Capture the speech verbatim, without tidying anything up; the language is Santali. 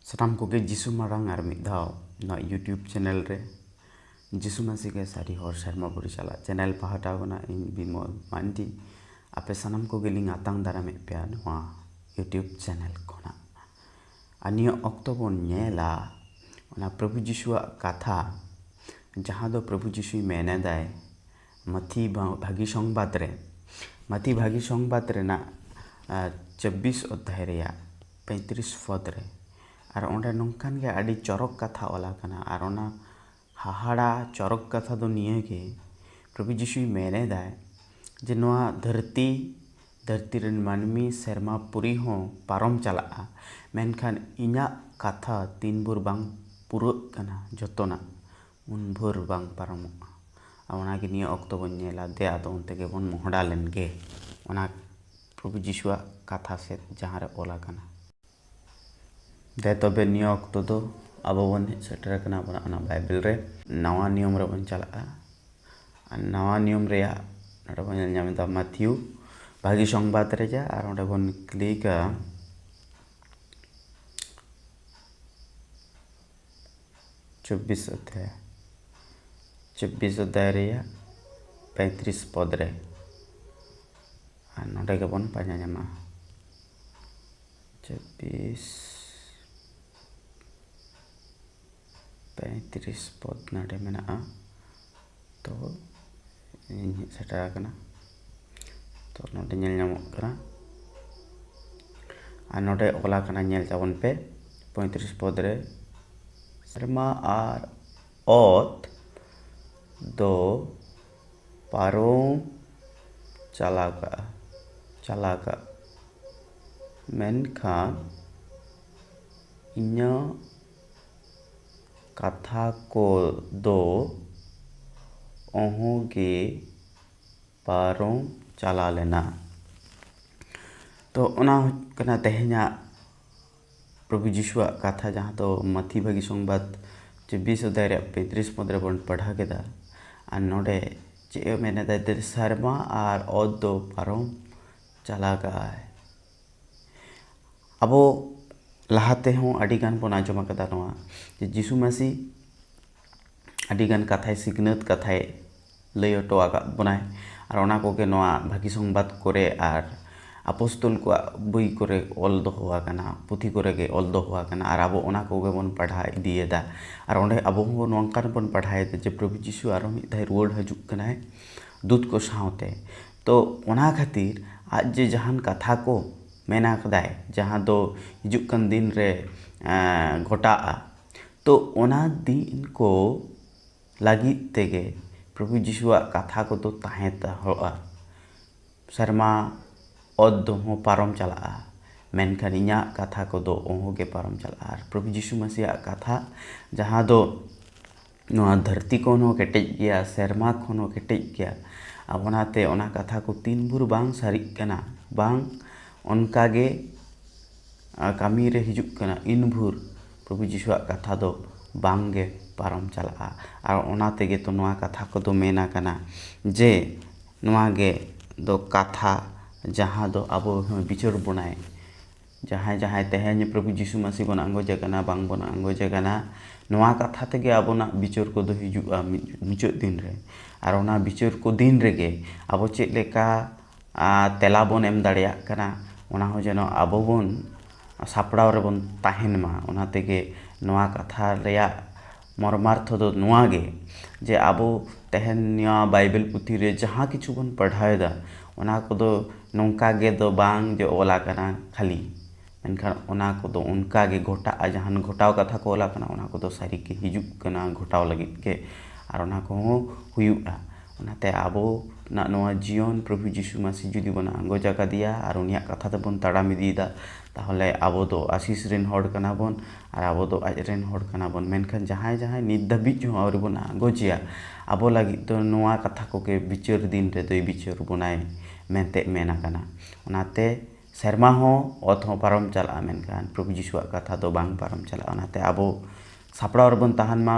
ᱥᱟᱱᱟᱢ ᱠᱚᱜᱮ ᱡᱤᱥᱩ ᱢᱟᱨᱟᱝ ᱟᱨ ᱢᱤᱫ ᱫᱷᱟᱣ ᱱᱚᱣᱟ YouTube ᱪᱮᱱᱮᱞ ᱨᱮ ᱡᱤᱥᱩ ᱢᱟᱹᱥᱤ ᱜᱮ ᱥᱟᱹᱨᱤ ᱦᱚᱨ ᱥᱮᱨᱢᱟ ᱵᱩᱨᱩ ᱪᱟᱞᱟᱜ ᱪᱮᱱᱮᱞ ᱯᱟᱦᱴᱟ ᱠᱷᱚᱱᱟᱜ ᱤᱧ ᱵᱤᱢᱚᱞ ᱢᱟᱱᱰᱤ ᱟᱯᱮ ᱥᱟᱱᱟᱢ ᱠᱚᱜᱮ ᱞᱤᱧ ᱟᱛᱟᱝ ᱫᱟᱨᱟᱢᱮᱫ ᱯᱮᱭᱟ ᱱᱚᱣᱟ YouTube ᱪᱮᱱᱮᱞ ᱠᱷᱚᱱᱟᱜ᱾ ᱟᱨ ᱱᱤᱭᱟᱹ ᱚᱠᱛᱚ ᱵᱚᱱ ᱧᱮᱞᱟ ᱚᱱᱟ ᱯᱨᱚᱵᱷᱩ ᱡᱤᱥᱩᱣᱟᱜ ᱠᱟᱛᱷᱟ, ᱡᱟᱦᱟᱸ ᱫᱚ ᱯᱨᱚᱵᱷᱩ ᱡᱤᱥᱩᱭ ᱢᱮᱱ ᱮᱫᱟᱭ ᱢᱟᱹᱛᱷᱤ ᱵᱷᱟ-, ᱵᱷᱟᱹᱜᱤ ᱥᱚᱝᱵᱟᱫ ᱨᱮ, ᱢᱟᱹᱛᱷᱤ ᱵᱷᱟᱹᱜᱤ ᱥᱚᱝᱵᱟᱫ ᱨᱮᱱᱟᱜ, ᱟᱨ, ᱪᱚᱵᱵᱤᱥ ᱚᱫᱷᱭᱟᱭ ᱨᱮᱭᱟᱜ ᱯᱚᱸᱭᱛᱨᱤᱥ ᱯᱚᱫ ᱨᱮ᱾ ᱟᱨ ᱚᱸᱰᱮ ᱱᱚᱝᱠᱟᱱ ᱜᱮ ᱟᱹᱰᱤ ᱪᱚᱨᱚᱠ ᱠᱟᱛᱷᱟ ᱚᱞ ᱟᱠᱟᱱᱟ᱾ ᱟᱨ ᱚᱱᱟ ᱦᱟᱦᱟᱲᱟ ᱪᱚᱨᱚᱠ ᱠᱟᱛᱷᱟ ᱫᱚ ᱱᱤᱭᱟᱹ ᱜᱮ, ᱯᱨᱚᱵᱷᱩ ᱡᱤᱥᱩᱭ ᱢᱮᱱ ᱮᱫᱟᱭ ᱡᱮ ᱱᱚᱣᱟ ᱫᱷᱟᱹᱨᱛᱤ, ᱫᱷᱟᱹᱨᱛᱤ ᱨᱮᱱ ᱢᱟᱹᱱᱢᱤ ᱥᱮᱨᱢᱟ ᱯᱩᱨᱤ ᱦᱚᱸ ᱯᱟᱨᱚᱢ ᱪᱟᱞᱟᱜᱼᱟ, ᱢᱮᱱᱠᱷᱟᱱ ᱤᱧᱟᱹᱜ ᱠᱟᱛᱷᱟ ᱛᱤᱱ ᱵᱷᱳᱨ ᱵᱟᱝ ᱯᱩᱨᱟᱹᱜ ᱠᱟᱱᱟ ᱡᱚᱛᱚᱱᱟᱜ, ᱩᱱ ᱵᱷᱳᱨ ᱵᱟᱝ ᱯᱟᱨᱚᱢᱚᱜᱼᱟ᱾ ᱟᱨ ᱚᱱᱟᱜᱮ ᱱᱤᱭᱟᱹ ᱚᱠᱛᱚ ᱵᱚᱱ ᱧᱮᱞᱟ᱾ ᱫᱮ ᱟᱫᱚ ᱚᱱᱛᱮ ᱜᱮᱵᱚᱱ ᱢᱚᱦᱰᱟ ᱞᱮᱱ ᱜᱮ, ᱚᱱᱟ ᱯᱨᱚᱵᱷᱩ ᱡᱤᱥᱩᱣᱟᱜ ᱠᱟᱛᱷᱟ ᱥᱮᱫ ᱡᱟᱦᱟᱸ ᱨᱮ ᱚᱞ ᱟᱠᱟᱱᱟ᱾ ᱫᱮ ᱛᱚᱵᱮ ᱱᱤᱭᱟᱹ ᱚᱠᱛᱚ ᱫᱚ ᱟᱵᱚ ᱵᱚᱱ ᱦᱮᱡ ᱥᱮᱴᱮᱨ ᱟᱠᱟᱱᱟ ᱟᱵᱚᱱᱟᱜ ᱚᱱᱟ ᱵᱟᱭᱵᱮᱞ ᱨᱮ᱾ ᱱᱟᱣᱟ ᱱᱤᱭᱚᱢ ᱨᱮᱵᱚᱱ ᱪᱟᱞᱟᱜᱼᱟ᱾ ᱟᱨ ᱱᱟᱣᱟ ᱱᱤᱭᱚᱢ ᱨᱮᱭᱟᱜ ᱱᱚᱰᱮ ᱵᱚᱱ ᱧᱮᱞ ᱧᱟᱢ ᱮᱫᱟ ᱢᱟᱛᱷᱤᱭᱩ ᱵᱷᱟᱹᱜᱤ ᱥᱚᱝᱵᱟᱫ ᱨᱮᱭᱟᱜ, ᱟᱨ ᱚᱸᱰᱮ ᱵᱚᱱ ᱠᱞᱤᱠᱟ ᱪᱚᱵᱵᱤᱥ ᱚᱫᱷᱭᱟᱭ, ᱪᱚᱵᱵᱤᱥ ᱚᱫᱷᱭᱟᱭ ᱨᱮᱭᱟᱜ ᱯᱚᱸᱭᱛᱨᱤᱥ ᱯᱚᱫ ᱨᱮ᱾ ᱟᱨ ᱱᱚᱰᱮ ᱜᱮᱵᱚᱱ ᱯᱟᱸᱡᱟ ᱧᱟᱢᱟ᱾ ᱪᱚᱵᱵᱤᱥ, ᱯᱚᱸᱭᱛᱨᱤᱥ ᱯᱚᱫ ᱱᱚᱰᱮ ᱢᱮᱱᱟᱜᱼᱟ᱾ ᱛᱚ ᱤᱧ ᱦᱮᱡ ᱥᱮᱴᱮᱨ ᱟᱠᱟᱱᱟ᱾ ᱛᱚ ᱱᱚᱰᱮ ᱧᱮᱞ ᱧᱟᱢᱚᱜ ᱠᱟᱱᱟ᱾ ᱟᱨ ᱱᱚᱰᱮ ᱚᱞ ᱟᱠᱟᱱᱟ, ᱧᱮᱞ ᱛᱟᱵᱚᱱ ᱯᱮ, ᱯᱚᱸᱭᱛᱨᱤᱥ ᱯᱚᱫ ᱨᱮ, ᱥᱮᱨᱢᱟ ᱟᱨ ᱚᱛ ᱫᱚ ᱯᱟᱨᱚᱢ ᱪᱟᱞᱟᱜᱼᱟ, ᱪᱟᱞᱟᱜᱼᱟ, ᱢᱮᱱᱠᱷᱟᱱ ᱤᱧᱟᱹᱜ ᱠᱟᱛᱷᱟ ᱠᱚᱫᱚ ᱚᱦᱚᱸᱜᱮ ᱯᱟᱨᱚᱢ ᱪᱟᱞᱟᱣ ᱞᱮᱱᱟ᱾ ᱛᱚ ᱚᱱᱟ ᱦᱩᱭᱩᱜ ᱠᱟᱱᱟ ᱛᱮᱦᱮᱧᱟᱜ ᱯᱨᱚᱵᱷᱩ ᱡᱤᱥᱩᱣᱟᱜ ᱠᱟᱛᱷᱟ, ᱡᱟᱦᱟᱸ ᱫᱚ ᱢᱟᱛᱷᱤ ᱵᱷᱟᱹᱜᱤ ᱥᱚᱝᱵᱟᱫ ᱪᱚᱵᱵᱤᱥ ᱚᱫᱷᱭᱟᱭ ᱨᱮᱭᱟᱜ ᱯᱚᱸᱭᱛᱨᱤᱥ ᱯᱚᱫ ᱨᱮᱵᱚᱱ ᱯᱟᱲᱦᱟᱣ ᱠᱮᱫᱟ᱾ ᱟᱨ ᱱᱚᱰᱮ ᱪᱮᱫ ᱮ ᱢᱮᱱ ᱮᱫᱟ? ᱫᱮ ᱥᱮᱨᱢᱟ ᱟᱨ ᱚᱛ ᱫᱚ ᱯᱟᱨᱚᱢ ᱪᱟᱞᱟᱜᱼᱟᱭ᱾ ᱟᱵᱚ ᱞᱟᱦᱟ ᱛᱮᱦᱚᱸ ᱟᱹᱰᱤ ᱜᱟᱱ ᱵᱚᱱ ᱟᱸᱡᱚᱢ ᱟᱠᱟᱫᱟ ᱱᱚᱣᱟ, ᱡᱮ ᱡᱤᱥᱩ ᱢᱟᱹᱥᱤ ᱟᱹᱰᱤ ᱜᱟᱱ ᱠᱟᱛᱷᱟᱭ ᱥᱤᱠᱷᱱᱟᱹᱛ, ᱠᱟᱛᱷᱟᱭ ᱞᱟᱹᱭ ᱦᱚᱴᱚ ᱟᱠᱟᱫ ᱵᱚᱱᱟᱭ᱾ ᱟᱨ ᱚᱱᱟ ᱠᱚᱜᱮ ᱱᱚᱣᱟ ᱵᱷᱟᱹᱜᱤ ᱥᱚᱝᱵᱟᱫ ᱠᱚᱨᱮ ᱟᱨ ᱟᱯᱚᱥᱛᱚᱞ ᱠᱚᱣᱟᱜ ᱵᱳᱭ ᱠᱚᱨᱮ ᱚᱞ ᱫᱚᱦᱚ ᱟᱠᱟᱱᱟ, ᱯᱩᱛᱷᱤ ᱠᱚᱨᱮ ᱜᱮ ᱚᱞ ᱫᱚᱦᱚ ᱟᱠᱟᱱᱟ, ᱟᱨ ᱟᱵᱚ ᱚᱱᱟ ᱠᱚᱜᱮ ᱵᱚᱱ ᱯᱟᱲᱦᱟᱣ ᱤᱫᱤᱭᱮᱫᱟ᱾ ᱟᱨ ᱚᱸᱰᱮ ᱟᱵᱚ ᱦᱚᱸ ᱱᱚᱝᱠᱟ ᱵᱚᱱ ᱯᱟᱲᱦᱟᱣᱮᱫᱟ ᱡᱮ ᱯᱨᱚᱵᱷᱩ ᱡᱤᱥᱩ ᱟᱨᱦᱚᱸ ᱢᱤᱫ ᱫᱷᱟᱣ ᱨᱩᱣᱟᱹᱲ ᱦᱤᱡᱩᱜ ᱠᱟᱱᱟᱭ ᱫᱩᱛ ᱠᱚ ᱥᱟᱶᱛᱮ᱾ ᱛᱚ ᱚᱱᱟ ᱠᱷᱟᱹᱛᱤᱨ ᱟᱡ ᱡᱮ ᱡᱟᱦᱟᱱ ᱠᱟᱛᱷᱟ ᱠᱚ ᱢᱮᱱ ᱟᱠᱟᱫᱟᱭ, ᱡᱟᱦᱟᱸ ᱫᱚ ᱦᱤᱡᱩᱜ ᱠᱟᱱ ᱫᱤᱱ ᱨᱮ, ᱮᱸ, ᱜᱷᱚᱴᱟᱜᱼᱟ, ᱛᱚ ᱚᱱᱟ ᱫᱤᱱ ᱠᱚ ᱞᱟᱹᱜᱤᱫ ᱛᱮᱜᱮ ᱯᱨᱚᱵᱷᱩ ᱡᱤᱥᱩᱣᱟᱜ ᱠᱟᱛᱷᱟ ᱠᱚᱫᱚ ᱛᱟᱦᱮᱸ ᱫᱚᱦᱚᱜᱼᱟ᱾ ᱥᱮᱨᱢᱟ ᱚᱛ ᱫᱚ ᱦᱚᱸ ᱯᱟᱨᱚᱢ ᱪᱟᱞᱟᱜᱼᱟ, ᱢᱮᱱᱠᱷᱟᱱ ᱤᱧᱟᱹᱜ ᱠᱟᱛᱷᱟ ᱠᱚᱫᱚ ᱚᱦᱚᱸ ᱜᱮ ᱯᱟᱨᱚᱢ ᱪᱟᱞᱟᱜᱼᱟ᱾ ᱟᱨ ᱯᱨᱚᱵᱷᱩ ᱡᱤᱥᱩ ᱢᱟᱹᱥᱤᱭᱟᱜ ᱠᱟᱛᱷᱟ, ᱡᱟᱦᱟᱸ ᱫᱚ ᱱᱚᱣᱟ ᱫᱷᱟᱹᱨᱛᱤ ᱠᱷᱚᱱ ᱦᱚᱸ ᱠᱮᱴᱮᱡ ᱜᱮᱭᱟ, ᱥᱮᱨᱢᱟ ᱠᱷᱚᱱ ᱦᱚᱸ ᱠᱮᱴᱮᱡ ᱜᱮᱭᱟ, ᱟᱨ ᱚᱱᱟᱛᱮ ᱚᱱᱟ ᱠᱟᱛᱷᱟ ᱠᱚ ᱛᱤᱱ ᱵᱷᱳᱨ ᱵᱟᱝ ᱥᱟᱹᱨᱤᱜ ᱠᱟᱱᱟ, ᱵᱟᱝ ᱚᱱᱠᱟ ᱜᱮ, ᱟ, ᱠᱟᱹᱢᱤ ᱨᱮ ᱦᱤᱡᱩᱜ ᱠᱟᱱᱟ, ᱤᱱ ᱵᱷᱳᱨ ᱯᱨᱚᱵᱷᱩ ᱡᱤᱥᱩᱣᱟᱜ ᱠᱟᱛᱷᱟ ᱫᱚ ᱵᱟᱝ ᱜᱮ ᱯᱟᱨᱚᱢ ᱪᱟᱞᱟᱜᱼᱟ᱾ ᱟᱨ ᱚᱱᱟ ᱛᱮᱜᱮ ᱛᱚ ᱱᱚᱣᱟ ᱠᱟᱛᱷᱟ ᱠᱚᱫᱚ ᱢᱮᱱ ᱟᱠᱟᱱᱟ ᱡᱮ ᱱᱚᱣᱟ ᱜᱮ ᱫᱚ ᱠᱟᱛᱷᱟ, ᱡᱟᱦᱟᱸ ᱫᱚ ᱟᱵᱚ ᱦᱚᱸ ᱵᱤᱪᱟᱹᱨ ᱵᱚᱱᱟᱭ᱾ ᱡᱟᱦᱟᱸᱭ ᱡᱟᱦᱟᱸᱭ ᱛᱮᱦᱮᱧ ᱯᱨᱚᱵᱷᱩ ᱡᱤᱥᱩ ᱢᱟᱹᱥᱤ ᱵᱚᱱ ᱟᱸᱜᱚᱪ ᱟᱠᱟᱱᱟ, ᱵᱟᱝ ᱵᱚᱱ ᱟᱸᱜᱚᱪ ᱟᱠᱟᱱᱟ, ᱱᱚᱣᱟ ᱠᱟᱛᱷᱟ ᱛᱮᱜᱮ ᱟᱵᱚᱱᱟᱜ ᱵᱤᱪᱟᱹᱨ ᱠᱚᱫᱚ ᱦᱤᱡᱩᱜᱼᱟ ᱢᱤᱫ, ᱢᱩᱪᱟᱹᱫ ᱫᱤᱱ ᱨᱮ᱾ ᱟᱨ ᱚᱱᱟ ᱵᱤᱪᱟᱹᱨ ᱠᱚ ᱫᱤᱱ ᱨᱮᱜᱮ ᱟᱵᱚ ᱪᱮᱫ ᱞᱮᱠᱟ, ᱟ, ᱛᱮᱞᱟ ᱵᱚᱱ ᱮᱢ ᱫᱟᱲᱮᱭᱟᱜ ᱠᱟᱱᱟ, ᱚᱱᱟ ᱦᱚᱸ ᱡᱮᱱᱚ ᱟᱵᱚ ᱵᱚᱱ ᱥᱟᱯᱲᱟᱣ ᱨᱮᱵᱚᱱ ᱛᱟᱦᱮᱱ ᱢᱟ᱾ ᱚᱱᱟ ᱛᱮᱜᱮ ᱱᱚᱣᱟ ᱠᱟᱛᱷᱟ ᱨᱮᱭᱟᱜ ᱢᱚᱨᱢᱟᱨᱛᱷᱚ ᱫᱚ ᱱᱚᱣᱟ ᱜᱮ, ᱡᱮ ᱟᱵᱚ ᱛᱮᱦᱮᱧ ᱱᱚᱣᱟ ᱵᱟᱭᱵᱮᱞ ᱯᱩᱛᱷᱤ ᱨᱮ ᱡᱟᱦᱟᱸ ᱠᱤᱪᱷᱩ ᱵᱚᱱ ᱯᱟᱲᱦᱟᱣ ᱮᱫᱟ, ᱚᱱᱟ ᱠᱚᱫᱚ ᱱᱚᱝᱠᱟ ᱜᱮ ᱫᱚ ᱵᱟᱝ ᱡᱮ ᱚᱞ ᱟᱠᱟᱱᱟ ᱠᱷᱟᱹᱞᱤ, ᱢᱮᱱᱠᱷᱟᱱ ᱚᱱᱟ ᱠᱚᱫᱚ ᱚᱱᱠᱟ ᱜᱮ ᱜᱷᱚᱴᱟᱜᱼᱟ᱾ ᱡᱟᱦᱟᱱ ᱜᱷᱚᱴᱟᱣ ᱠᱟᱛᱷᱟ ᱠᱚ ᱚᱞ ᱟᱠᱟᱱᱟ, ᱚᱱᱟ ᱠᱚᱫᱚ ᱥᱟᱹᱨᱤ ᱜᱮ ᱦᱤᱡᱩᱜ ᱠᱟᱱᱟ ᱜᱷᱚᱴᱟᱣ ᱞᱟᱹᱜᱤᱫ ᱜᱮ, ᱟᱨ ᱚᱱᱟ ᱠᱚᱦᱚᱸ ᱦᱩᱭᱩᱜᱼᱟ᱾ ᱚᱱᱟᱛᱮ ᱟᱵᱚᱱᱟᱜ ᱱᱚᱣᱟ ᱡᱤᱭᱚᱱ ᱯᱨᱚᱵᱷᱩ ᱡᱤᱥᱩ ᱢᱟᱹᱥᱤ ᱡᱩᱫᱤ ᱵᱚᱱ ᱟᱸᱜᱚᱪ ᱟᱠᱟᱫᱮᱭᱟ ᱟᱨ ᱩᱱᱤᱭᱟᱜ ᱠᱟᱛᱷᱟ ᱛᱮᱵᱚᱱ ᱛᱟᱲᱟᱢ ᱤᱫᱤᱭᱮᱫᱟ, ᱛᱟᱦᱚᱞᱮ ᱟᱵᱚ ᱫᱚ ᱟᱥᱤᱥ ᱨᱮᱱ ᱦᱚᱲ ᱠᱟᱱᱟ ᱵᱚᱱ ᱟᱨ ᱟᱵᱚ ᱫᱚ ᱟᱡ ᱨᱮᱱ ᱦᱚᱲ ᱠᱟᱱᱟ ᱵᱚᱱ᱾ ᱢᱮᱱᱠᱷᱟᱱ ᱡᱟᱦᱟᱸᱭ ᱡᱟᱦᱟᱸᱭ ᱱᱤᱛ ᱫᱷᱟᱹᱵᱤᱡ ᱦᱚᱸ ᱟᱹᱣᱨᱤ ᱵᱚᱱ ᱟᱸᱜᱚᱪᱮᱭᱟ, ᱟᱵᱚ ᱞᱟᱹᱜᱤᱫ ᱫᱚ ᱱᱚᱣᱟ ᱠᱟᱛᱷᱟ ᱠᱚᱜᱮ ᱵᱤᱪᱟᱹᱨ ᱫᱤᱱ ᱨᱮᱫᱚᱭ ᱵᱤᱪᱟᱹᱨ ᱵᱚᱱᱟᱭ ᱢᱮᱱᱛᱮ ᱢᱮᱱ ᱟᱠᱟᱱᱟ᱾ ᱚᱱᱟᱛᱮ ᱥᱮᱨᱢᱟ ᱦᱚᱸ ᱚᱛ ᱦᱚᱸ ᱯᱟᱨᱚᱢ ᱪᱟᱞᱟᱜᱼᱟ, ᱢᱮᱱᱠᱷᱟᱱ ᱯᱨᱚᱵᱷᱩ ᱡᱤᱥᱩᱣᱟᱜ ᱠᱟᱛᱷᱟ ᱫᱚ ᱵᱟᱝ ᱯᱟᱨᱚᱢ ᱪᱟᱞᱟᱜᱼᱟ᱾ ᱚᱱᱟᱛᱮ ᱟᱵᱚ ᱥᱟᱯᱲᱟᱣ ᱨᱮᱵᱚᱱ ᱛᱟᱦᱮᱱ ᱢᱟ,